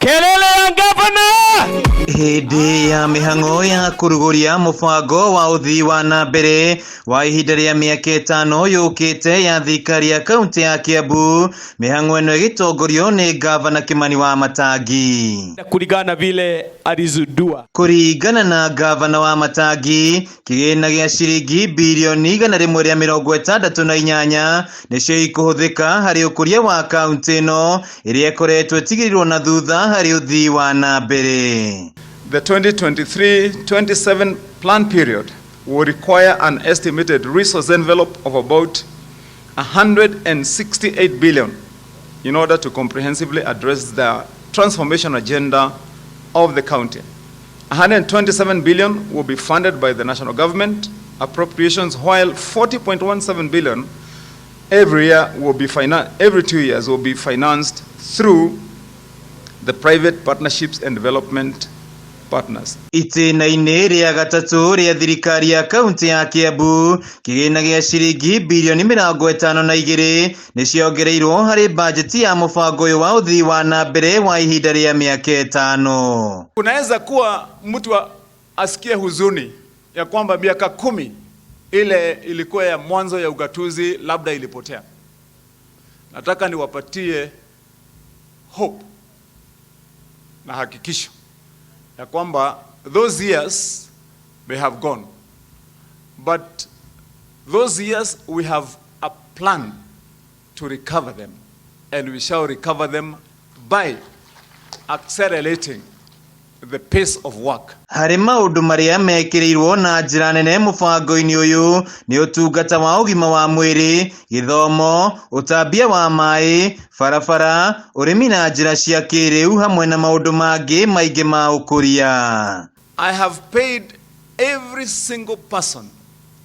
Kelele ya gavana! Hĩndĩ ya mĩhang'o ya kũrugũria mũbango wa ũthii wa na mbere wa ihinda rĩa mĩaka ĩtano yũkĩte ya thirikari ya kaunti ya Kiambu, mĩhang'o ĩno ĩgĩtongorio nĩ ngavana Kimani Wamatangi. Kulingana na vile alizindua. Kũringana na ngavana Wamatangi, kĩgĩna gĩa ciringi birioni 168 nĩcio ikũhũthĩka harĩ ũkũria wa kaunti ĩno ĩrĩa ĩkoretwo ĩtigĩrĩirwo na thutha harĩ ũthii wa na mbere. The 2023-27 plan period will require an estimated resource envelope of about 168 billion in order to comprehensively address the transformation agenda of the county. 127 billion will be funded by the national government appropriations, while 40.17 billion every year will be every 2 years will be financed through the private partnerships and development partners. Itĩna-inĩ rĩa gatatũ rĩa thirikari ya kaunti ya Kiambu, kĩgĩna gĩa ciringi birioni 52 nĩciongereirwo harĩ bajeti ya mũbango ũyũ wa ũthii wa na mbere wa ihinda rĩa mĩaka ĩtano. Kunaweza kuwa mtu asikie huzuni ya kwamba miaka 10 ile ilikuwa ya mwanzo ya ugatuzi labda ilipotea. Nataka niwapatie hope na hakikisho ya kwamba those years may have gone, but those years we have a plan to recover them, and we shall recover them by accelerating the pace of work. Harĩ maũndũ marĩa mekĩrĩirwo na njĩra nene mũbango-inĩ ũyũ nĩ ũtungata wa ũgima wa mwĩrĩ, gĩthomo, ũtambia wa maĩ, barabara, ũrĩmi na njĩra cia kĩrĩu hamwe na maũndũ mangĩ maingĩ ma ũkũria. I have paid every single person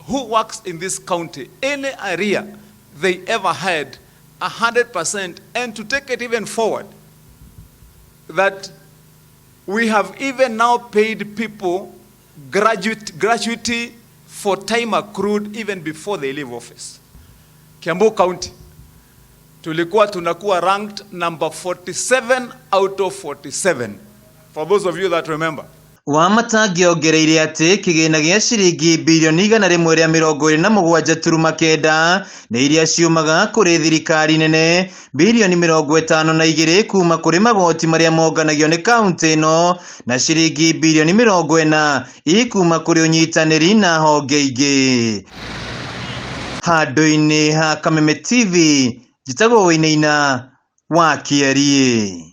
who works in this county, any area they ever had, 100%, and to take it even forward, that we have even now paid people gratuity for time accrued even before they leave office. Kiambu County, tulikuwa tunakuwa ranked number 47 out of 47, for those of you that remember. Wamatangi ongereire atĩ kĩgĩna gĩa ciringi birioni 127.9 nĩ iria ciumaga kũrĩ thirikari nene, birioni 52 kuma kũrĩ magoti marĩa monganagio nĩ kaunti ĩno na ciringi birioni 40 ikuma kũrĩ ũnyitanĩri na honge ingĩ. Handũ-inĩ ha Kameme TV, njĩtagwo Wainaina wa Kĩariĩ.